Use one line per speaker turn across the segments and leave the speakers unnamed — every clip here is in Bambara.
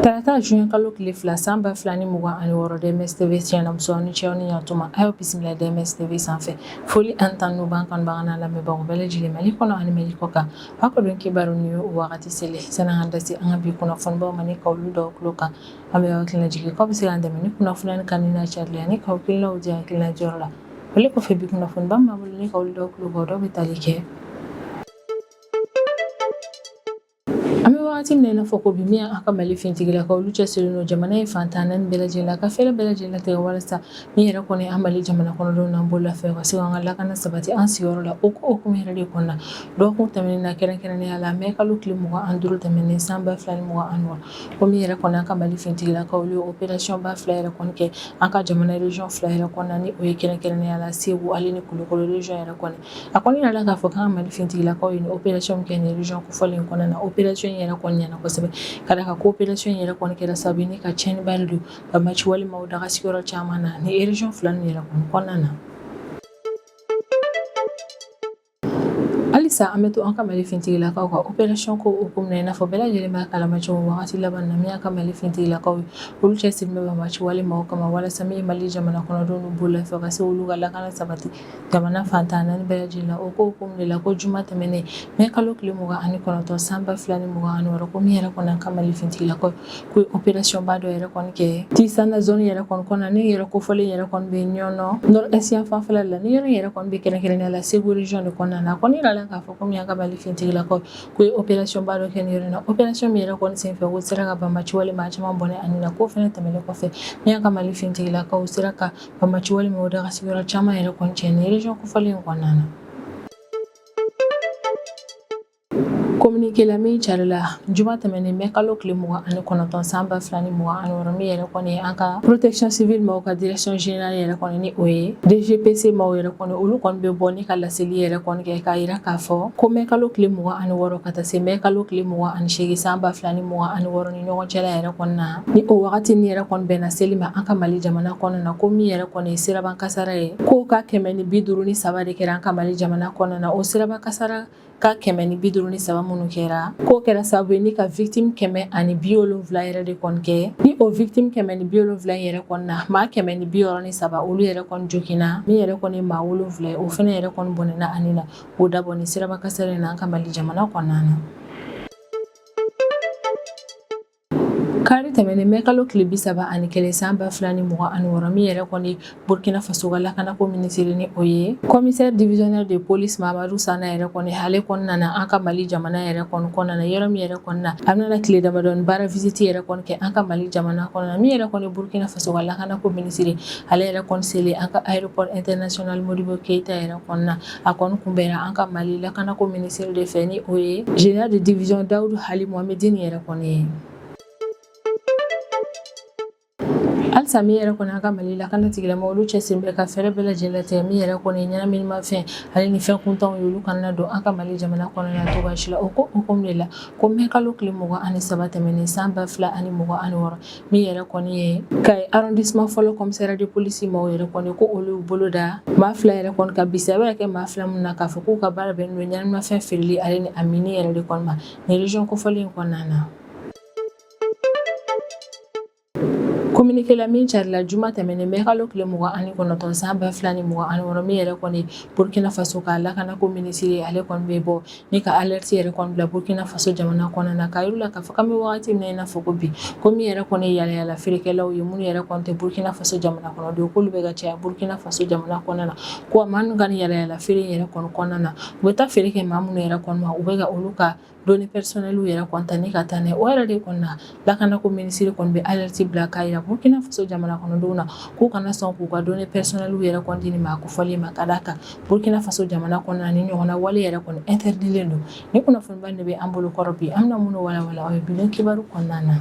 Tarata juin kalo tile 2 san 2026, DMS TV tiɲɛna. Musow ni cɛw, ni ɲantuma, a y'aw bisimila DMS TV sanfɛ. Foli ani tanu b'an kanubaga n'a lamɛnbagaw bɛɛ lajɛlen, Mali kɔnɔ ani Mali kɔ kan. Aw ka don kibaru ni o wagati selen. Sani an da se an ka bi kunnafonibaw ma ni ka olu da tulo kan, an bɛ aw hakilina jigin k'aw bɛ se k'an dɛmɛ ni kunnafoniya kanu n'a carili ani k'aw hakilinaw di hakilina jɔyɔrɔ la. O le kɔfɛ, bi kunnafoniba min b'an bolo ni ka olu da tulo kan, o dɔw bɛ tali kɛ: an bɛ wagati min na i n'a fɔ ko bi, min y'an ka Mali finitigilakaw, olu cɛsirilen don jamana in fan 14 bɛɛ lajɛlen la ka fɛɛrɛ bɛɛ lajɛlen latigɛ walasa min yɛrɛ kɔni an Mali jamana kɔnɔdenw n'an bololafɛn ka se k'an ka lakana sabati an sigiyɔrɔ la. O ko hukumu yɛrɛ de kɔnɔna, dɔgɔkun tɛmɛnen na, kɛrɛnkɛrɛnnenya la mɛ kalo tile 25 tɛmɛnen san 2026, ko min yɛrɛ kɔni an ka Mali finitigilakaw, olu ye opération ba fila yɛrɛ kɔni kɛ an ka jamana région fila yɛrɛ kɔnɔna, ni o ye kɛrɛnkɛrɛnnenya la Segu ale ni Kulukoro région yɛrɛ kɔni. A kɔni yirala k'a fɔ k'an ka Mali finitigilakaw ye nin opération min kɛ nin région kofɔlen in kɔnɔna na, opération in yɛrɛ kɔni ɲɛna kosɛbɛ, ka d'a kan ko opération in yɛrɛ kɔni kɛra sababu ye ni ka tiɲɛniba de don banbaanci walima daga sigiyɔrɔ caman na ni région fila ninnu yɛrɛ kɔni kɔnɔna na. Halisa an bɛ to an ka Mali finitigilakaw ka opération ko hukumu na. I n'a fɔ bɛɛ lajɛlen b'a kalama cogo min, wagati laban na, min y'an ka Mali finitigilakaw ye, olu cɛsirilen bɛ banbaanci wale maaw kama walasa min ye Mali jamana kɔnɔdenw n'u bololafɛnw ka se olu ka lakana sabati jamana fan 14 bɛɛ lajɛlen la. O ko hukumu de la, ko juma tɛmɛnen mɛ kalo tile 29 san 2026, ko min yɛrɛ kɔni an ka Mali finitigilakaw ko ye opération ba dɔ yɛrɛ kɔni kɛ Tisana zone yɛrɛ kɔni kɔnɔna, ni yɛrɛ kofɔlen yɛrɛ kɔni bɛ Ɲɔnɔ nord est yan fanfɛla la, ni yɔrɔ yɛrɛ kɔni bɛ kɛrɛnkɛrɛnnenya la Segu région de kɔnɔna na. A kɔni yirala k'a fɔ ko min y'an ka Mali finitigilakaw ko ye opération ba dɔ kɛ nin yɔrɔ in na, opération min yɛrɛ kɔni senfɛ, ko sera ka banbaanci wale maa caman bɔnɛ a ni na. K'o fɛnɛ tɛmɛnen kɔfɛ, min y'an ka Mali finitigilakaw sera ka banbaanci wale maaw daga sigiyɔrɔ caman yɛrɛ kɔni cɛ nin région kofɔlen in kɔnɔna na. Communiqué la min carila juma tɛmɛnen mɛ kalo tile 29 san 2026, min yɛrɛ kɔni ye an ka protection civile maaw ka direction générale yɛrɛ kɔni, ni o ye DGPC maaw yɛrɛ kɔni, olu kɔni bɛ bɔ ni ka laseli yɛrɛ kɔni kɛ k'a yira k'a fɔ ko mɛ kalo tile 26 ka taa se mɛ kalo tile 28 san 2026 ni ɲɔgɔn cɛla yɛrɛ kɔni na, ni o wagati ni yɛrɛ kɔni bɛnna seli ma an ka Mali jamana kɔnɔna na, ko min yɛrɛ kɔni ye siraban kasara ye, k'o ka 153 de kɛra an ka Mali jamana kɔnɔna na. O siraba kasara ka 153 minnu kɛra, k'o kɛra sababu ye ni ka victime 170 yɛrɛ de kɔni kɛ. Ni o victime 170 in yɛrɛ kɔni na, maa 163, olu yɛrɛ kɔni joginna. Min yɛrɛ kɔni ye maa 7 ye, o fɛnɛ yɛrɛ kɔni bɔnɛna a ni na k'o dabɔ ni siraba kasara in na an ka Mali jamana kɔnɔna na. Kari tɛmɛnen mɛ kalo tile 31 san 2026, min yɛrɛ kɔni Burkina Faso ka lakanako minisiri, ni o ye commissaire divisionnaire de police Mamadu Sana yɛrɛ kɔni, ale kɔni nana an ka Mali jamana yɛrɛ kɔni kɔnɔna na, yɔrɔ min yɛrɛ kɔni na a bɛna tile damadɔni baara visite yɛrɛ kɔni kɛ an ka Mali jamana kɔnɔna na. Min yɛrɛ kɔni Burkina Faso ka lakanako minisiri, ale yɛrɛ kɔni selen an ka aéroport international Modibo Keïta yɛrɛ kɔni na, a kɔni kunbɛnna an ka Mali lakanako minisiri de fɛ, ni o ye général de division Dawudu Hali Mohamedine yɛrɛ kɔni ye. Halisa min yɛrɛ kɔni an ka Mali lakana tigilamɔgɔw, olu cɛsiri bɛ ka fɛɛrɛ bɛɛ lajɛlen latigɛ min yɛrɛ kɔni ye ɲɛnaminimafɛn ale ni fɛn kuntanw ye, olu kana don an ka Mali jamana kɔnɔna na cogoya si la. O ko hukumu de la, ko mɛ kalo tile 23 tɛmɛnen san 2026, min yɛrɛ kɔni ye Kayi arrondissement fɔlɔ commissariat de police maaw yɛrɛ kɔni, ko olu bolo da maa fila yɛrɛ kɔni ka bisi. A bɛ kɛ maa fila min na k'a fɔ k'u ka baara bɛnnen don ɲɛnaminimafɛn feereli ale ni a minni yɛrɛ de kɔni ma nin région kofɔlen in kɔnɔna na. Communiqué la min carila juma tɛmɛnen mɛ kalo tile 29 san 2026, min yɛrɛ kɔni Burkina Faso ka lakanako minisiri, ale kɔni bɛ bɔ ni ka alerte yɛrɛ kɔni bila Burkina Faso jamana kɔnɔna na, k'a yir'u la k'a fɔ k'an bɛ wagati min na i n'a fɔ ko bi, ko min yɛrɛ kɔni ye yaala feerekɛlaw ye, minnu yɛrɛ kɔni tɛ Burkina Faso jamana kɔnɔdenw, k'olu bɛ ka caya Burkina Faso jamana kɔnɔna na, ko maa minnu ka nin yaala feere yɛrɛ kɔni kɔnɔna na, u bɛ taa feere kɛ maa minnu yɛrɛ kɔni ma, u bɛ ka olu ka données personnelles yɛrɛ kɔni ta ni ka taa n'a ye. O yɛrɛ de kɔni na, lakanako minisiri kɔni bɛ alerte bila k'a yira Burkina Faso jamana kɔnɔdenw na k'u kana sɔn k'u ka données personnelles yɛrɛ kɔni di nin maa kofɔlen ma, ka d'a kan Burkina Faso jamana kɔnɔna ni ɲɔgɔnna wale yɛrɛ kɔni interdilen don. Ni kunnafoniba de bɛ an bolo kɔrɔ bi, an bɛna minnu walawala aw ye bi kibaru kɔnɔna na.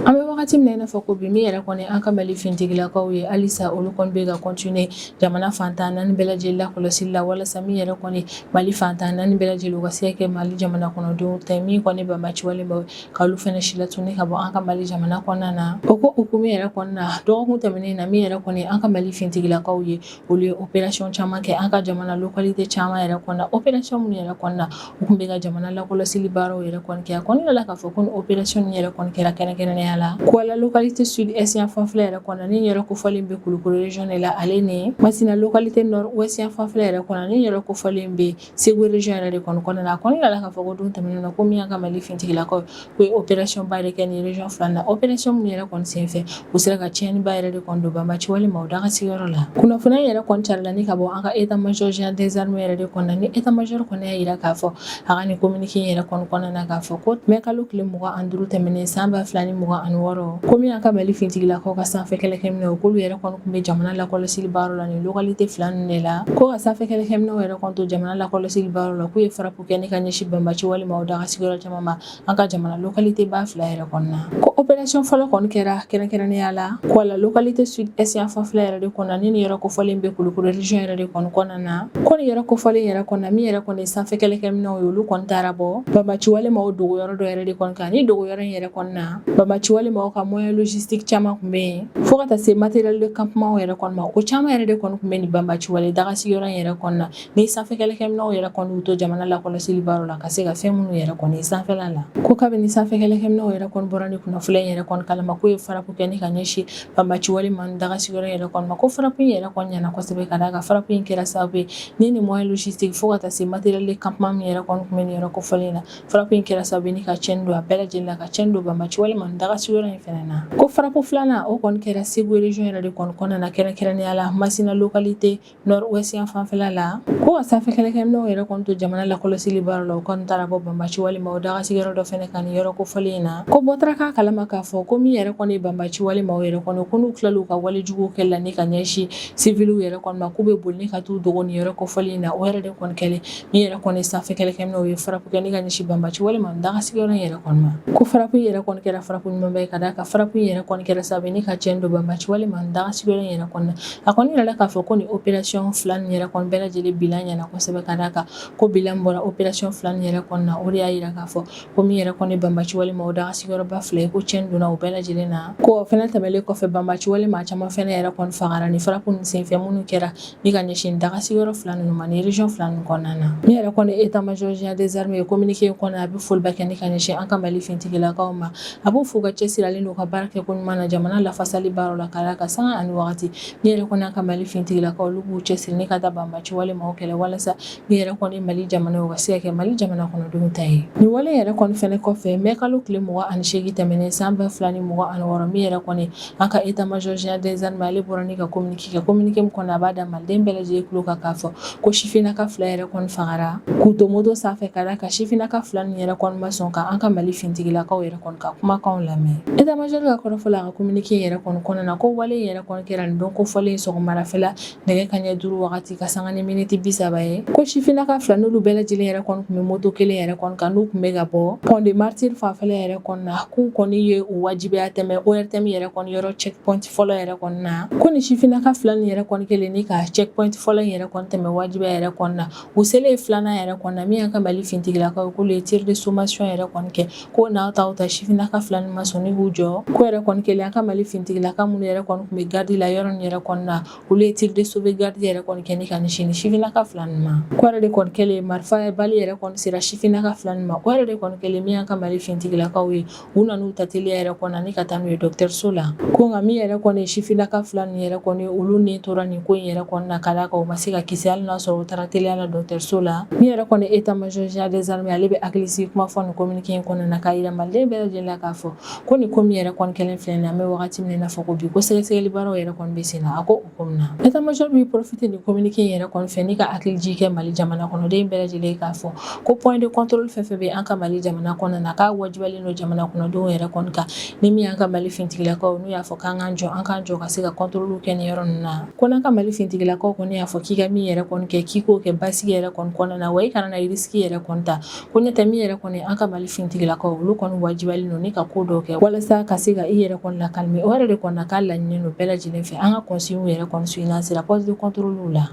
An bɛ wagati wagati min na i n'a fɔ ko bi, min yɛrɛ kɔni an ka Mali finitigilakaw ye, halisa olu kɔni bɛ ka continuer jamana fan 14 bɛɛ lajɛlen lakɔlɔsili la, walasa min yɛrɛ kɔni Mali fan 14 bɛɛ lajɛlen, u ka se ka kɛ Mali jamana kɔnɔdenw ta, min kɔni banbaanci walemaw ka olu fana si latunu ka bɔ an ka Mali jamana kɔnɔna na. O ko hukumu yɛrɛ kɔnɔna na, dɔgɔkun tɛmɛnen na, min yɛrɛ kɔni an ka Mali finitigilakaw ye, olu ye opération caman kɛ an ka jamana localité caman yɛrɛ kɔnɔna, opération minnu yɛrɛ kɔnɔna u tun bɛ ka jamana lakɔlɔsili baaraw yɛrɛ kɔni kɛ. A kɔni yirala k'a fɔ ko ni opération nin yɛrɛ kɔni kɛra kɛrɛnkɛrɛnnenya la Kuwala localité sud est yan fanfɛla yɛrɛ kɔnɔna, ni yɛrɛ kofɔlen bɛ Kulukoro région de la, ale ni Masina localité nord ouest yan fanfɛla yɛrɛ kɔnɔna, ni yɛrɛ kofɔlen bɛ Segu région yɛrɛ de kɔni kɔnɔna na. A kɔni yirala k'a fɔ ko don tɛmɛnen na, ko min y'an ka Mali finitigilakaw ko ye opération ba de kɛ nin région fila na, opération minnu yɛrɛ kɔni senfɛ, u sera ka tiɲɛniba yɛrɛ de kɔni don banbaanci walemaw daga sigiyɔrɔ la. Kunnafoniya yɛrɛ kɔni carila ni ka bɔ an ka état major général des armées yɛrɛ de kɔnɔna na, ni état major kɔni y'a yira k'a fɔ a ka nin communiqué yɛrɛ kɔni kɔnɔna na k'a fɔ ko mɛ kalo tile 25 tɛmɛnen san 2026, ko min y'an ka Mali finitigilakaw ka sanfɛ kɛlɛkɛminɛw, k'olu yɛrɛ kɔni tun bɛ jamana lakɔlɔsili baaraw la nin localité fila ninnu de la, ko ka sanfɛ kɛlɛkɛminɛw yɛrɛ kɔni to jamana lakɔlɔsili baaraw la, k'u ye frappe kɛ ni ka ɲɛsin banbaanci walemaw daga sigiyɔrɔ caman ma an ka jamana localité ba fila yɛrɛ kɔnɔna. Ko opération fɔlɔ kɔni kɛra kɛrɛnkɛrɛnnenya la Kuwala localité sud est yan fanfɛla yɛrɛ de kɔnɔna, ni nin yɔrɔ kofɔlen bɛ Kulukoro région yɛrɛ de kɔni kɔnɔna na. Ko nin yɔrɔ kofɔlen yɛrɛ kɔnɔna, min yɛrɛ kɔni sanfɛ kɛlɛkɛminɛnw ye, olu kɔni taara bɔ banbaanci walemaw dogo yɔrɔ dɔ yɛrɛ de kɔni kan. Ni dogo yɔrɔ in yɛrɛ kɔnɔna na, banbaanci walemaw ka moyen logistique caman tun bɛ yen, fo ka taa se matériel de campement yɛrɛ kɔni ma, o caman yɛrɛ de kɔni tun bɛ nin banbaanci wale daga sigiyɔrɔ in yɛrɛ kɔnɔna. Ni sanfɛ kɛlɛkɛminɛnw yɛrɛ kɔni y'u to jamana lakɔlɔsili baaraw la ka se ka fɛn minnu yɛrɛ kɔni sanfɛla la, ko kabini sanfɛ kɛlɛkɛminɛnw yɛrɛ kɔni bɔra ni kunnafoniya in yɛrɛ kɔni kalama k'u ye frappe kɛ ni ka ɲɛsin banbaanci walema daga sigiyɔrɔ yɛrɛ kɔni ma, ko frappe in yɛrɛ kɔni ɲɛna kosɛbɛ, ka d'a kan frappe in kɛra sababu ye ni nin moyen logistique fo ka taa se matériel de campement min yɛrɛ kɔni tun bɛ nin yɔrɔ kofɔlen na, frappe in kɛra sababu ye ni ka tiɲɛni don a bɛɛ lajɛlen la, ka tiɲɛni don banbaanci walema daga sigiyɔrɔ in fɛnɛ na. Ko frappe filanan, o kɔni kɛra Segu région yɛrɛ de kɔni kɔnɔna na, kɛrɛnkɛrɛnnenya la Masina localité nord ouest yan fanfɛla la, ko ka sanfɛ kɛlɛkɛminɛnw yɛrɛ kɔni to jamana lakɔlɔsili baara la, o kɔni taara bɔ banbaanci walemaw daga sigiyɔrɔ dɔ fɛnɛ kan nin yɔrɔ kofɔlen in na. Ko bɔtara k'a kalama k'a fɔ ko min yɛrɛ kɔni ye banbaanci walemaw yɛrɛ kɔni, ko n'u tilal'u ka wale juguw kɛli la ni ka ɲɛsin siviliw yɛrɛ kɔni ma, k'u bɛ boli ni ka t'u dogo nin yɔrɔ kofɔlen in na. O yɛrɛ de kɔni kɛlen, min yɛrɛ kɔni sanfɛ kɛlɛkɛminɛnw ye frappe kɛ ni ka ɲɛsin banbaanci walema daga sigiyɔrɔ in yɛrɛ kɔni ma, ko frappe in yɛrɛ kɔni kɛra frappe ɲumanba ye, ka d'a kan frappe in yɛrɛ kɔni kɛra sababu ye ni ka tiɲɛni don banbaanci walema daga sigiyɔrɔ in yɛrɛ kɔni na. A kɔni yirala k'a fɔ ko nin opération fila nin yɛrɛ kɔni bɛɛ lajɛlen bilan ɲɛna kosɛbɛ, ka d'a kan ko bilan bɔra opération fila nin yɛrɛ kɔni na, o de y'a yira k'a fɔ ko min yɛrɛ kɔni banbaanci walemaw daga sigiyɔrɔba fila ye, ko tiɲɛni donna o bɛɛ lajɛlen na. Ko o fɛnɛ tɛmɛlen kɔfɛ, banbaanci walema caman fɛnɛ yɛrɛ kɔni fagara ni frappe nin senfɛ minnu kɛra ni ka ɲɛsin daga sigiyɔrɔ fila ninnu ma ni région fila ninnu kɔnɔna na. Min yɛrɛ kɔni état major général des armées ye, communiqué in kɔnɔ, a bɛ foliba kɛ ni ka ɲɛsin an ka Mali finitigilakaw ma. A b'u fo ka cɛsiri ale n'u ka baara kɛ ko ɲuman na jamana lafasali baaraw la, ka d'a kan sanga ani wagati, min yɛrɛ kɔni an ka Mali finitigilakaw, olu b'u cɛsiri ni ka taa banbaanci walemaw kɛlɛ, walasa min yɛrɛ kɔni Mali jamana, o ka se ka kɛ Mali jamana kɔnɔdenw ta ye. Nin wale yɛrɛ kɔni fɛnɛ kɔfɛ, mɛ kalo tile 28 tɛmɛnen san 2026, min yɛrɛ kɔni an ka état major général des armées, ale bɔra ni ka communiqué kɛ, communiqué min kɔnɔ, a b'a da maliden bɛɛ lajɛlen tulo kan k'a fɔ ko sifinnaka fila yɛrɛ kɔni fagara k'u to moto sanfɛ, ka d'a kan sifinnaka fila nin yɛrɛ kɔni ma sɔn ka an ka Mali finitigilakaw yɛrɛ kɔni ka kumakanw lamɛn. État major ka kɔrɔfɔ la, a ka communiqué yɛrɛ kɔni kɔnɔna na, ko wale yɛrɛ kɔni kɛra nin don kofɔlen sɔgɔmarafɛla nɛgɛ kanɲɛ 5 wagati ka sanga ni miniti 30 ye, ko sifinnaka fila n'olu bɛɛ lajɛlen yɛrɛ kɔni tun bɛ moto kelen yɛrɛ kɔni kan, n'u tun bɛ ka bɔ Pont des Martyrs fanfɛla yɛrɛ kɔni na, k'u kɔni ye u wajibiya tɛmɛ ORTM yɛrɛ kɔni yɔrɔ checkpoint fɔlɔ yɛrɛ kɔni na. Ko ni sifinnaka fila nin yɛrɛ kɔni kɛlen ni ka checkpoint fɔlɔ in yɛrɛ kɔni tɛmɛ wajibiya yɛrɛ kɔni na, u selen filanan yɛrɛ kɔni na, min y'an ka Mali finitigilakaw, k'olu ye tir de sommation yɛrɛ kɔni kɛ, ko n'a ta ta sifinnaka fila nin ma sɔn ni k'u jɔ, ko yɛrɛ kɔni kɛlen, an ka Mali finitigilaka minnu yɛrɛ kɔni tun bɛ garde la yɔrɔ nin yɛrɛ kɔni na, olu ye tir de sauvegarde yɛrɛ kɔni kɛ ni ka ɲɛsin sifinnaka fila nin ma. Ko yɛrɛ de kɔni kɛlen, marifa bali yɛrɛ kɔni sera sifinnaka fila nin ma. O yɛrɛ de kɔni kɛlen, min y'an ka Mali finitigilakaw ye, u nan'u ta teliya yɛrɛ kɔni ni ka taa n'u ye dɔgɔtɔrɔso la. Ko nka min yɛrɛ kɔni sifinnaka fila nin yɛrɛ kɔni, olu ni tora nin ko in yɛrɛ kɔni na, ka d'a kan u ma se ka kisi hali n'a sɔrɔ u taara teliya la dɔgɔtɔrɔso la. Min yɛrɛ kɔni état major général des armées, ale bɛ hakilisigi kuma fɔ nin communiqué in kɔnɔna na, k'a yira maliden bɛɛ lajɛlen la k'a fɔ ko nin ko min yɛrɛ kɔni kɛlen filɛ nin ye, an bɛ wagati min na i n'a fɔ ko bi, ko sɛgɛsɛgɛli baaraw yɛrɛ kɔni bɛ sen na. A ko o ko min na, état major bɛ profiter nin communiqué in yɛrɛ kɔni fɛ ni ka hakili jigin kɛ Mali jamana kɔnɔden bɛɛ lajɛlen k'a fɔ ko point de contrôle fɛn fɛn bɛ an ka Mali jamana kɔnɔna na, k'a wajibiyalen don jamana kɔnɔdenw yɛrɛ kɔni kan, ni min y'an ka Mali finitigilakaw, n'u y'a fɔ k'an k'an jɔ, an k'an jɔ ka se ka contrôle kɛ nin yɔrɔ ninnu na. Ko n'an ka Mali finitigilakaw kɔni y'a fɔ k'i ka min yɛrɛ kɔni kɛ, k'i k'o kɛ basigi yɛrɛ kɔni kɔnɔna na, wa i kana na risque yɛrɛ kɔni ta. Ko n'o tɛ, min yɛrɛ kɔni an ka Mali finitigilakaw, olu kɔni wajibiyalen don ni ka ko dɔw kɛ walasa Walasa ka se ka i yɛrɛ kɔni lakalime, o yɛrɛ de kɔni na k'a laɲininen don bɛɛ lajɛlen fɛ an ka consignes yɛrɛ kɔni suivi n'an sera poste de contrôle la.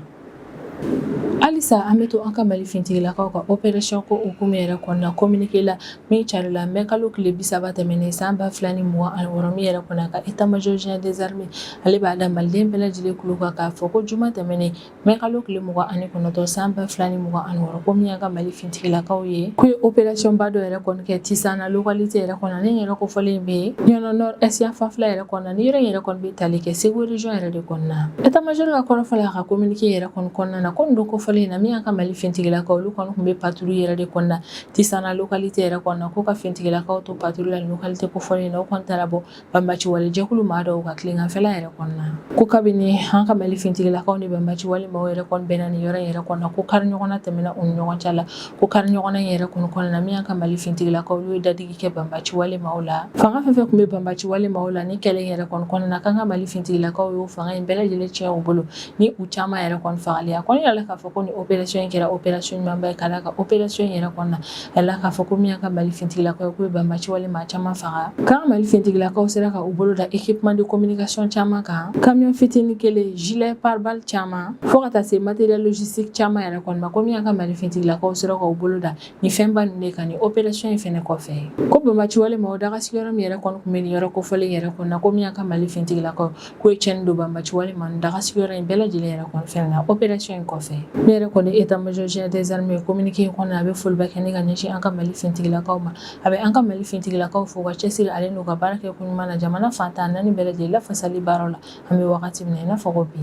Halisa an bɛ to an ka Mali finitigilakaw ka opération ko hukumu yɛrɛ kɔnɔna communiqué la min carila mai kalo tile 30 tɛmɛnen san 2026, min yɛrɛ kɔni ka état major général des armées, ale b'a da maliden bɛɛ lajɛlen tulo kan k'a fɔ ko juma tɛmɛnen mai kalo tile 29 san 2026, ko min y'an ka Mali finitigilakaw ye, k'u ye opération ba dɔ yɛrɛ kɔni kɛ Tisana localité yɛrɛ kɔnɔ. Ni yɛrɛ kofɔlen bɛ Ɲɔnɔ nord est yan fanfɛla yɛrɛ kɔnɔna, ni yɔrɔ in yɛrɛ kɔni bɛ tali kɛ Segu région yɛrɛ de kɔnɔna. État major ka kɔrɔfɔ la a ka communiqué yɛrɛ kɔni kɔnɔna na, ko nin don kofɔlen in na, min y'an ka Mali finitigilakaw, olu kɔni tun bɛ patrouille yɛrɛ de kɔnɔna Tisana localité yɛrɛ kɔnɔna, ko ka finitigilakaw to patrouille la localité kofɔlen in na, o kɔni taara bɔ banbaci wale jɛkulu maa dɔw ka tileganfɛla yɛrɛ kɔnɔna. Ko kabini an ka Mali finitigilakaw ni banbaci wale maaw yɛrɛ kɔni bɛnna nin yɔrɔ in yɛrɛ kɔnɔna, ko kari ɲɔgɔnna tɛmɛna u ni ɲɔgɔn cɛ la. Ko kari ɲɔgɔnna in yɛrɛ kɔni kɔnɔna na, min y'an ka Mali finitigilakaw, olu ye dadigi kɛ banbaci wale maaw la. Fanga fɛn fɛn tun bɛ banbaci wale maaw la ni kɛlɛ in yɛrɛ kɔni kɔnɔna na, k'an ka Mali finitigilakaw y'o fanga in bɛɛ lajɛlen tiɲɛ u bolo ni u caman yɛrɛ kɔni fagali. A kɔni yirala k'a fɔ ko ni opération in kɛra opération ɲumanba ye, ka d'a kan opération in yɛrɛ kɔnɔna, a yirala k'a fɔ ko min y'an ka Mali finitigilakaw ye, k'u ye banbaci wale maa caman faga, k'an ka Mali finitigilakaw sera ka u bolo da équipement de communication caman kan, camion fitinin kelen, gilet pare-balles caman, fo ka taa se matériel logistique caman yɛrɛ kɔni ma. Ko min y'an ka Mali finitigilakaw sera ka u bolo da ni fɛnba ninnu de kan ni opération in fɛnɛ kɔfɛ, ko banbaci wale maaw daga sigiyɔrɔ min yɛrɛ kɔni tun bɛ nin yɔrɔ kofɔlen yɛrɛ kɔnɔna na, ko min y'an ka Mali finitigilakaw, k'u ye tiɲɛni don banbaci wale maa daga sigiyɔrɔ in bɛɛ lajɛlen yɛrɛ kɔni fɛnɛ na opération in kɔfɛ. Min yɛrɛ kɔni état major général des armées, communiqué in kɔnɔna, a bɛ foliba kɛ ni ka ɲɛsin an ka Mali finitigilakaw ma. A bɛ an ka Mali finitigilakaw fo ka cɛsiri ale n'u ka baara kɛ ko ɲuman na jamana fan 14 bɛɛ lajɛlen lafasali baaraw la an bɛ wagati min na i n'a fɔ ko bi.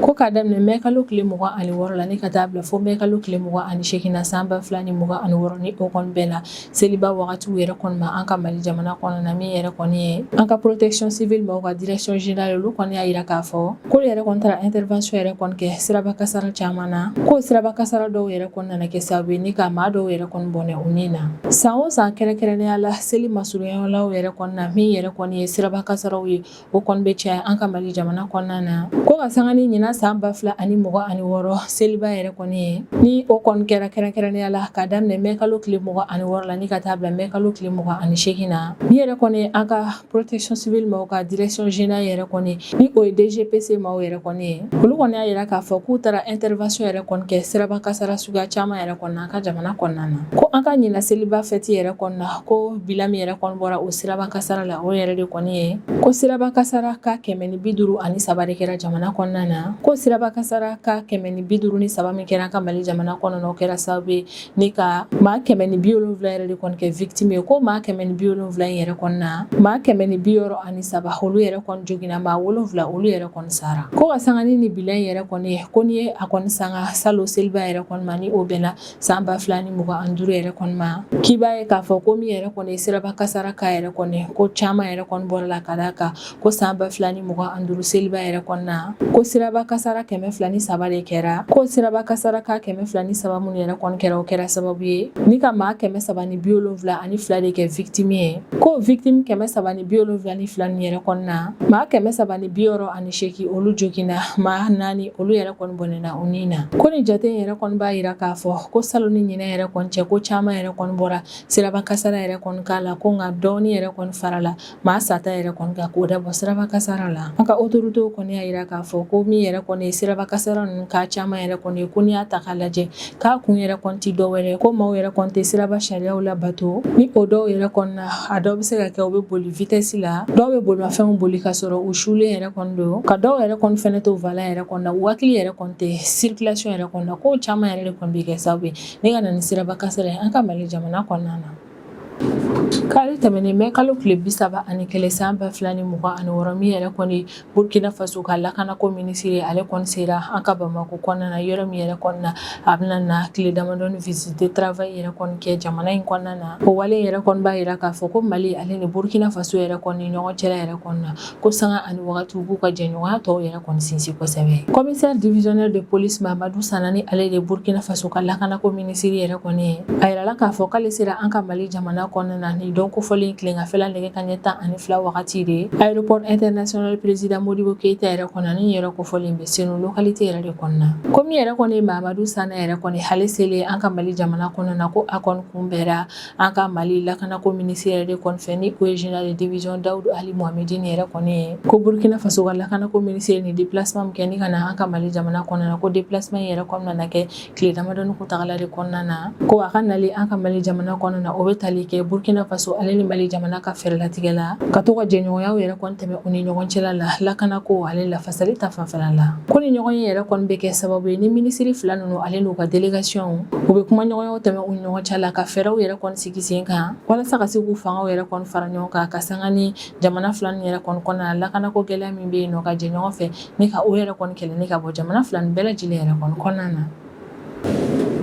Ko k'a daminɛ mai kalo tile 26 la ni ka taa bila fo mai kalo tile 28 na san 2026, ni o kɔni bɛnna seliba wagatiw yɛrɛ kɔni ma an ka Mali jamana kɔnɔna na, min yɛrɛ kɔni ye an ka protection civile maaw ka direction générale, olu kɔni y'a yira k'a fɔ k'olu yɛrɛ kɔni taara intervention yɛrɛ kɔni kɛ siraba kasara caman na. Ko siraba kasara dɔw yɛrɛ kɔni nana kɛ sababu ye ni ka maa dɔw yɛrɛ kɔni bɔnɛ u ni na. San o san, kɛrɛnkɛrɛnnenya la seli masurunyalaw yɛrɛ kɔni na, min yɛrɛ kɔni ye siraba kasaraw ye, o kɔni bɛ caya an ka Mali jamana kɔnɔna na. Ko ka sanga ni ɲinan san 2026 seliba yɛrɛ kɔni ye, ni o kɔni kɛra kɛrɛnkɛrɛnnenya la ka daminɛ mai kalo tile 26 la ni ka taa bila mai kalo tile 28 na, min yɛrɛ kɔni ye an ka protection civile maaw ka direction générale yɛrɛ kɔni, ni o ye DGPC maaw yɛrɛ kɔni ye, olu kɔni y'a yira k'a fɔ k'u taara intervention yɛrɛ kɔni kɛ siraba kasara suguya caman yɛrɛ kɔni an ka jamana kɔnɔna na. Ko an ka ɲinan seliba fɛti yɛrɛ kɔnɔna na, ko bilan min yɛrɛ kɔni bɔra o siraba kasara la, o yɛrɛ de kɔni ye ko siraba kasara ka 153 de kɛra jamana kɔnɔna na. Ko siraba kasara ka 153 min kɛra an ka Mali jamana kɔnɔna na, o kɛra sababu ye ni ka maa 170 yɛrɛ de kɔni kɛ victime ye. Ko maa 170 in yɛrɛ kɔni na, maa 163, olu yɛrɛ kɔni joginna, maa 7, olu yɛrɛ kɔni sara. Ko ka sanga ni ni bilan in yɛrɛ kɔni ye, ko n'i ye a kɔni sanga salon seliba yɛrɛ kɔni ma, ni o bɛnna san 2025 yɛrɛ kɔni ma, k'i b'a ye k'a fɔ ko min yɛrɛ kɔni ye siraba kasara ka yɛrɛ kɔni, ko caman yɛrɛ kɔni bɔra la, ka d'a kan ko san 2025 seliba yɛrɛ kɔnɔna na, ko siraba kasara 203 de kɛra. Ko siraba kasara ka 203 minnu yɛrɛ kɔni kɛra, o kɛra sababu ye ni ka maa 372 de kɛ victime ye. Ko victime 372 ninnu yɛrɛ kɔnɔna na, maa 368, olu joginna, maa 4, olu yɛrɛ kɔni bɔnɛna u ni na. Ko nin jate in yɛrɛ kɔni b'a yira k'a fɔ ko salon ni ɲinɛ yɛrɛ kɔni cɛ, ko caman yɛrɛ kɔni bɔra siraba kasara yɛrɛ kɔni k'a la. Ko nka dɔɔni yɛrɛ kɔni farala maa sata yɛrɛ kɔni kan k'o dabɔ siraba kasara la. An ka autorités kɔni y'a yira k'a fɔ ko min yɛrɛ kɔni ye siraba kasara ninnu ka caman yɛrɛ kɔni ye, ko n'i y'a ta k'a lajɛ, k'a kun yɛrɛ kɔni tɛ dɔwɛrɛ, ko maaw yɛrɛ kɔni tɛ siraba sariyaw labato. Ni o dɔw yɛrɛ kɔni na, a dɔw bɛ se ka kɛ u bɛ boli vitesse la, dɔw bɛ bolimafɛnw boli ka sɔrɔ u sulen yɛrɛ kɔni don, ka dɔw yɛrɛ kɔni fɛnɛ to volant yɛrɛ kɔni na, u hakili yɛrɛ kɔni tɛ circulation yɛrɛ kɔni na. K'o caman yɛrɛ de kɔni bɛ kɛ sababu ye ni ka na ni siraba kasara ye an ka Mali jamana kɔnɔna na. Kari tɛmɛnen mai kalo tile 31 san 2026, min yɛrɛ kɔni Burkina Faso ka lakanako minisiri, ale kɔni sera an ka Bamakɔ kɔnɔna na, yɔrɔ min yɛrɛ kɔnɔna na a bɛna na tile damadɔni visite de travail yɛrɛ kɔni kɛ jamana in kɔnɔna na. O wale yɛrɛ kɔni b'a yira k'a fɔ ko Mali ale ni Burkina Faso yɛrɛ kɔni ɲɔgɔn cɛla yɛrɛ kɔnɔna na, ko sanga ani wagati u b'u ka jɛɲɔgɔnya tɔw yɛrɛ kɔni sinsin kosɛbɛ. Commissaire divisionnaire de police Mamadu Sanani, ale de Burkina Faso ka lakanako minisiri yɛrɛ kɔni ye, a yirala k'a fɔ k'ale sera an ka Mali jamana kɔnɔna na. nin don kofɔlen tileganfɛla nɛgɛ kanɲɛ 12 wagati de aéroport international président Modibo Keïta yɛrɛ kɔnɔ ni yɛrɛ kofɔlen bɛ Senu localité yɛrɛ de kɔnɔna. Ko min yɛrɛ kɔni Mamadu Sana yɛrɛ kɔni ale selen an ka Mali jamana kɔnɔna na, ko a kɔni kunbɛra an ka Mali lakanako minisiri yɛrɛ de kɔni fɛ, ni o ye général de division Dawudu Ali Mohamedine yɛrɛ kɔni ye. Ko Burkina Faso ka lakanako minisiri ni déplacement min kɛ ni ka na an ka Mali jamana kɔnɔna na, ko déplacement yɛrɛ kɔni nana kɛ tile damadɔni kuntagala de kɔnɔna na. Ko a ka nali an ka Mali jamana kɔnɔna na, o bɛ tali kɛ Burkina Faso ale ni Mali jamana ka fɛɛrɛlatigɛ la ka to ka jɛɲɔgɔnyaw yɛrɛ kɔni tɛmɛ u ni ɲɔgɔn cɛla la, lakanako ale lafasali ta fanfɛla la. Ko ni ɲɔgɔn ye yɛrɛ kɔni bɛ kɛ sababu ye ni minisiri fila ninnu ale n'u ka délégation u bɛ kuma ɲɔgɔnyaw tɛmɛ u ni ɲɔgɔn cɛ la, ka fɛɛrɛw yɛrɛ kɔni sigi sen kan walasa ka se k'u fangaw yɛrɛ kɔni fara ɲɔgɔn kan, ka sanga ni jamana fila ninnu yɛrɛ kɔni kɔnɔna na lakanako gɛlɛya min bɛ yen nɔ, ka jɛ ɲɔgɔn fɛ ni ka o yɛrɛ kɔni kɛlɛ ni ka bɔ jamana fila nin bɛɛ lajɛlen yɛrɛ kɔni kɔnɔna na.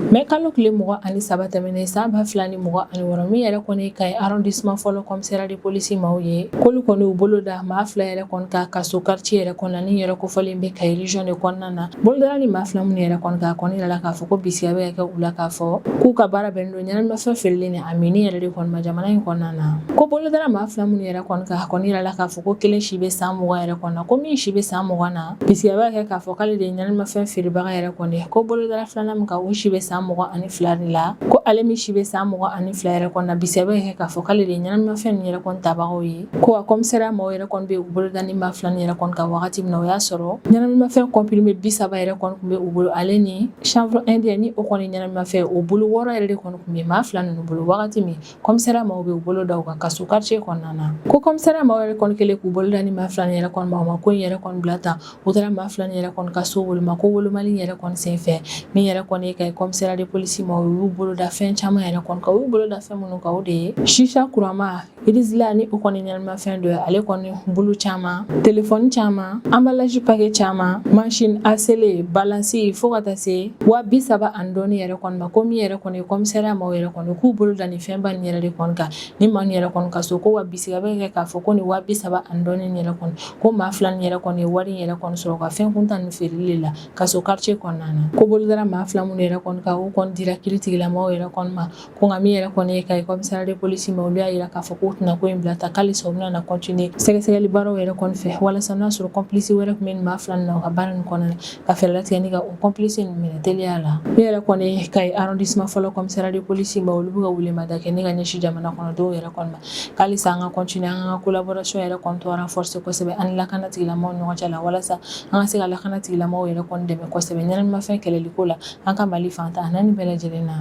Mɛ kalo tile 23 tɛmɛnen san 2026, min yɛrɛ kɔni Kayi arrondissement fɔlɔ commissariat de police maaw ye, k'olu kɔni u bolo da maa fila yɛrɛ kɔni kan Kaso quartier yɛrɛ kɔnɔna, ni yɛrɛ kofɔlen bɛ Kayi région de kɔnɔna na. Bolodara ni maa fila minnu yɛrɛ kɔni kan, kɔni yɛrɛ la k'a fɔ ko bisigiya bɛ kɛ u la k'a fɔ k'u ka baara bɛnnen don ɲɛnaminimafɛn feereli ni a minni yɛrɛ de kɔni ma jamana in kɔnɔna na. Ko bolodara maa fila minnu yɛrɛ kɔni kan, kɔni yɛrɛ la k'a fɔ ko kelen si bɛ san 20 yɛrɛ kɔnɔ na, ko min si bɛ san 20 na, bisigiya b'a kɛ k'a fɔ k'ale de ye ɲɛnaminimafɛn feerebaga yɛrɛ kɔni. Ko bolodara filanan min kan, o si bɛ san 22 de la. Ko ale min si bɛ san 22 yɛrɛ kɔnɔ na, bisigiya bɛ kɛ k'a fɔ k'ale de ye ɲɛnaminimafɛn ninnu yɛrɛ kɔni tabagaw ye. Ko a commissariat maaw yɛrɛ kɔni bɛ u bolo da ni maa fila nin yɛrɛ kɔni kan wagati min na, o y'a sɔrɔ ɲɛnaminimafɛn comprimé 30 yɛrɛ kɔni tun bɛ u bolo, ale ni chanvre indien ni o kɔni ɲɛnaminimafɛn o bolo wɔɔrɔ yɛrɛ de kɔni tun bɛ maa fila ninnu bolo wagati min commissariat maaw bɛ u bolo da u kan Kaso quartier kɔnɔna na. Ko commissariat maaw yɛrɛ kɔni kɛlen k'u bolo da ni maa fila nin yɛrɛ kɔni ma, u ma ko in yɛrɛ kɔni bila tan, u taara maa fila nin yɛrɛ kɔni ka so woloma. Ko wolomali yɛrɛ kɔni senfɛ, min yɛrɛ kɔni ye Kayi commissariat de police maaw u y'u bolo da fɛn caman yɛrɛ kɔni kan. U y'u bolo da fɛn minnu kan, o de ye chicha kurama, Rizla ni o kɔni ɲɛnaminimafɛn dɔ ye, ale kɔni bulu caman, telefɔni caman, emballage paquet caman, machine à sceller, balance, fo ka taa se 30,000 ani dɔɔni yɛrɛ kɔni ma. Ko min yɛrɛ kɔni ye commissariat maaw yɛrɛ kɔni k'u bolo da nin fɛnba nin yɛrɛ de kɔni kan ni maa nin yɛrɛ kɔni ka so, ko wa bisigiya bɛ kɛ k'a fɔ ko nin 30,000 ani dɔɔni nin yɛrɛ kɔni, ko maa fila nin yɛrɛ kɔni ye wari in yɛrɛ kɔni sɔrɔ ka fɛn kuntan nin feereli de la Kaso quartier kɔnɔna na. Ko bolodara maa fila minnu yɛrɛ kɔni kan, o kɔni dira kiiritigilamaw yɛrɛ kɔni ma. Ko nka min yɛrɛ kɔni ye Kayi commissariat de police ma, olu y'a jira k'a fɔ k'u tɛna ko in bila ta, k'alisa u bɛna na continuer sɛgɛsɛgɛli baaraw yɛrɛ kɔni fɛ walasa n'a sɔrɔ complice wɛrɛ tun bɛ nin maa fila ninnu na u ka baara nin kɔnɔna na, ka fɛɛrɛ latigɛ ni ka o complice ninnu minɛ teliya la. Min yɛrɛ kɔni ye Kayi arrondissement fɔlɔ commissariat de police ma, olu bɛ ka welemada kɛ ni ka ɲɛsin jamana kɔnɔdenw yɛrɛ kɔni ma, k'alisa an ka continuer an ka collaboration yɛrɛ kɔni to renforcer kosɛbɛ an ni lakana tigilamaaw ɲɔgɔn cɛ la, walasa an ka se ka lakana tigilamaaw yɛrɛ kɔni dɛmɛ kosɛbɛ ɲɛnaminimafɛn kɛlɛliko la an ka Mali fan tan ni naani bɛɛ lajɛlen na.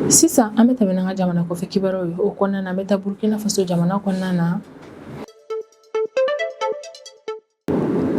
Sisan an bɛ tɛmɛ n'an ka jamana kɔfɛ kibaruyaw ye. O kɔnɔna na, an bɛ taa Burkina Faso jamana kɔnɔna na.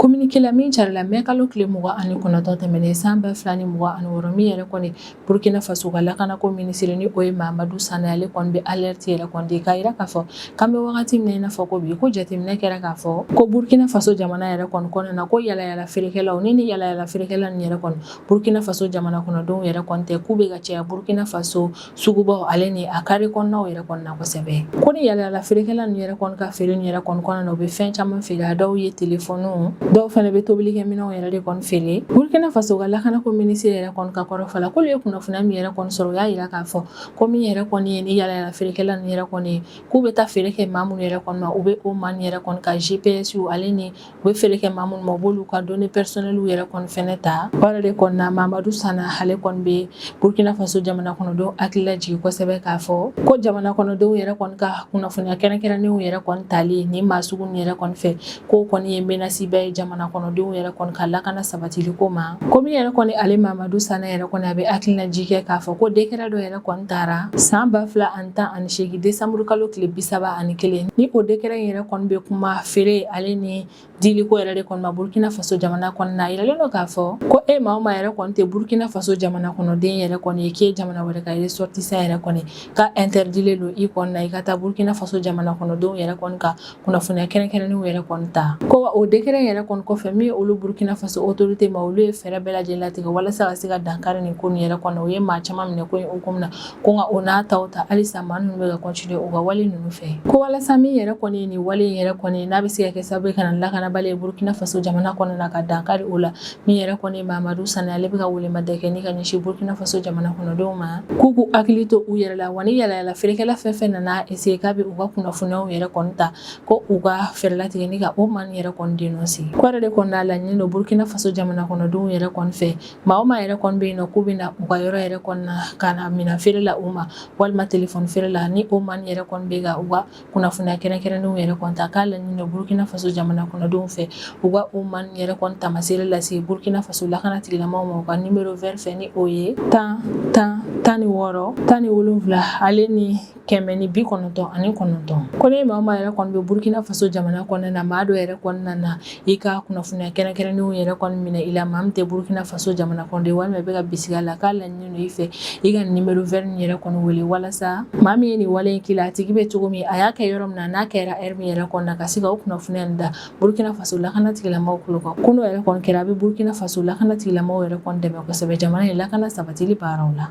Communiqué la min carila mɛ kalo tile 29 tɛmɛnen san 2026, min yɛrɛ kɔni Burkina Faso ka lakanako minisiri ni o ye Mamadu Sana, ale kɔni bɛ alerte yɛrɛ kɔni di k'a jira k'a fɔ k'an bɛ wagati min na i n'a fɔ ko bi, ko jateminɛ kɛra k'a fɔ ko Burkina Faso jamana yɛrɛ kɔni kɔnɔna na, ko yalayala feerekɛlaw ni yalayala feerekɛla ninnu yɛrɛ kɔni Burkina Faso jamana kɔnɔdenw yɛrɛ kɔni tɛ, k'u bɛ ka caya Burkina Faso sugubaw ale ni a kare kɔnɔnaw yɛrɛ kɔni na kosɛbɛ. Ko ni yalayala feerekɛla ninnu yɛrɛ kɔni ka feere nin yɛrɛ kɔni kɔnɔna na, u bɛ fɛn caman feere. A dɔw ye telefɔniw, dɔw fana bɛ tobilikɛminɛnw yɛrɛ de kɔni feere. Burkina Faso ka lakanako minisiri yɛrɛ kɔni ka kɔrɔfɔ la, k'olu ye kunnafoniya min yɛrɛ kɔni sɔrɔ, u y'a jira k'a fɔ ko min yɛrɛ kɔni ye ni yalayala feerekɛla ninnu yɛrɛ kɔni ye, k'u bɛ taa feere kɛ maa minnu yɛrɛ kɔni ma, u bɛ o maa ninnu yɛrɛ kɔni ka GPS ale ni u bɛ feere kɛ maa minnu ma, u b'olu ka données personnelles yɛrɛ kɔni fɛnɛ ta. O yɛrɛ de kɔni na, Mamadu Sana ale kɔni bɛ Burkina Faso jamana kɔnɔdenw hakili lajigin kosɛbɛ k'a fɔ ko jamana kɔnɔdenw yɛrɛ kɔni ka kunnafoniya kɛrɛnkɛrɛnnenw yɛrɛ kɔni tali ni maa sugu ninnu yɛrɛ kɔni fɛ, k'o kɔni ye menace ba ye jamana kɔnɔdenw yɛrɛ kɔni ka lakana sabatili ko ma. Ko min yɛrɛ kɔni ale Mamadu Sana yɛrɛ kɔni, a bɛ hakili lajigin kɛ k'a fɔ ko décret dɔ yɛrɛ kɔni tara san 2018 décembre kalo tile 31, ni o décret in yɛrɛ kɔni bɛ kuma feere ale ni diliko yɛrɛ de kɔni ma Burkina Faso jamana kɔnɔna na. A yiralen don k'a fɔ ko e maa o maa yɛrɛ kɔni tɛ Burkina Faso jamana kɔnɔden yɛrɛ kɔni ye, k'e jamana wɛrɛ ka ressortissant yɛrɛ kɔni, ka interdilen don i kɔni na i ka taa Burkina Faso jamana kɔnɔdenw yɛrɛ kɔni ka kunnafoniya kɛrɛnkɛrɛnnenw yɛrɛ kɔni ta. Ko wa o décret yɛrɛ kɔni kɔfɛ, min ye olu Burkina Faso autorité ma, olu ye fɛɛrɛ bɛɛ lajɛlen latigɛ walasa ka se ka dankari nin ko nin yɛrɛ kɔnɔ. U ye maa caman minɛ ko in hukumu na. Ko nka o n'a taw ta, halisa maa ninnu bɛ ka continuer u ka wale ninnu fɛ. Ko walasa min yɛrɛ kɔni ye nin wale in yɛrɛ kɔni, n'a bɛ se ka kɛ sababu ye ka na lakanabali ye Burkina Faso jamana kɔnɔna na, ka dankari o la, min yɛrɛ kɔni ye Mamadu Sanɛ, ale bɛ ka welemada kɛ ni ka ɲɛsin Burkina Faso jamana kɔnɔdenw ma, k'u k'u hakili to u yɛrɛ la. Wa ni yalayala feerekɛla fɛn fɛn nana essayer k'a bɛ u ka kunnafoniyaw yɛrɛ kɔni ta, ko u ka fɛɛrɛ latigɛ ni ka o maa nin yɛrɛ kɔni dénoncer. Ko yɛrɛ de kɔni n'a laɲini don Burkina Faso jamana kɔnɔdenw yɛrɛ kɔni fɛ, maa o maa yɛrɛ kɔni bɛ yen nɔ k'u bɛ na u ka yɔrɔ yɛrɛ kɔni na ka na minɛn feere la u ma walima telefɔni feere la, ni o maa nin yɛrɛ kɔni bɛ ka u ka kunnafoniya kɛrɛnkɛrɛnnenw yɛrɛ kɔni ta, k'a laɲini don Burkina Faso jamana kɔnɔdenw fɛ, u ka o maa nin yɛrɛ kɔni tamaseere lase Burkina Faso lakana tigilamaaw ma u ka numéro vert fɛ, ni o ye 10 10 16 17 ale ni 199. Ko ni maa o maa yɛrɛ kɔni bɛ Burkina Faso jamana kɔnɔna na, maa dɔ yɛrɛ kɔnɔna na i ka kunnafoniya kɛrɛnkɛrɛnnenw yɛrɛ kɔni minɛ i la, maa min tɛ Burkina Faso jamana kɔnɔden walima i bɛ ka bisigiya la, k'a laɲini don i fɛ i ka numéro vert nin yɛrɛ kɔni wele, walasa maa min ye nin wale in k'i la, a tigi bɛ cogo min, a y'a kɛ yɔrɔ min na, n'a kɛra heure min yɛrɛ kɔni na, ka se ka o kunnafoniya nin da Burkina Faso lakana tigilamaaw tulo kan. Ko n'o yɛrɛ kɔni kɛra, a bɛ Burkina Faso lakana tigilamaaw yɛrɛ kɔni dɛmɛ kosɛbɛ jamana in lakana sabatili baaraw la.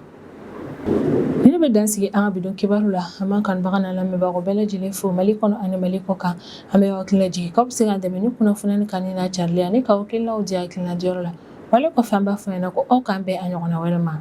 Nin bɛ dan sigi an ka bi don kibaru la. An b'an kanubaga n'an lamɛnbagaw bɛɛ lajɛlen fo Mali kɔnɔ ani Mali kɔ kan. An bɛ aw hakili lajigin k'aw bɛ se k'an dɛmɛ ni kunnafoniya nin kanuni n'a carili ye, ani k'aw hakilinaw di hakilina diyɔrɔ la. Wale kɔfɛ, an b'a fɔ ɲɛna ko aw k'an bɛn a ɲɔgɔnna wɛrɛ ma.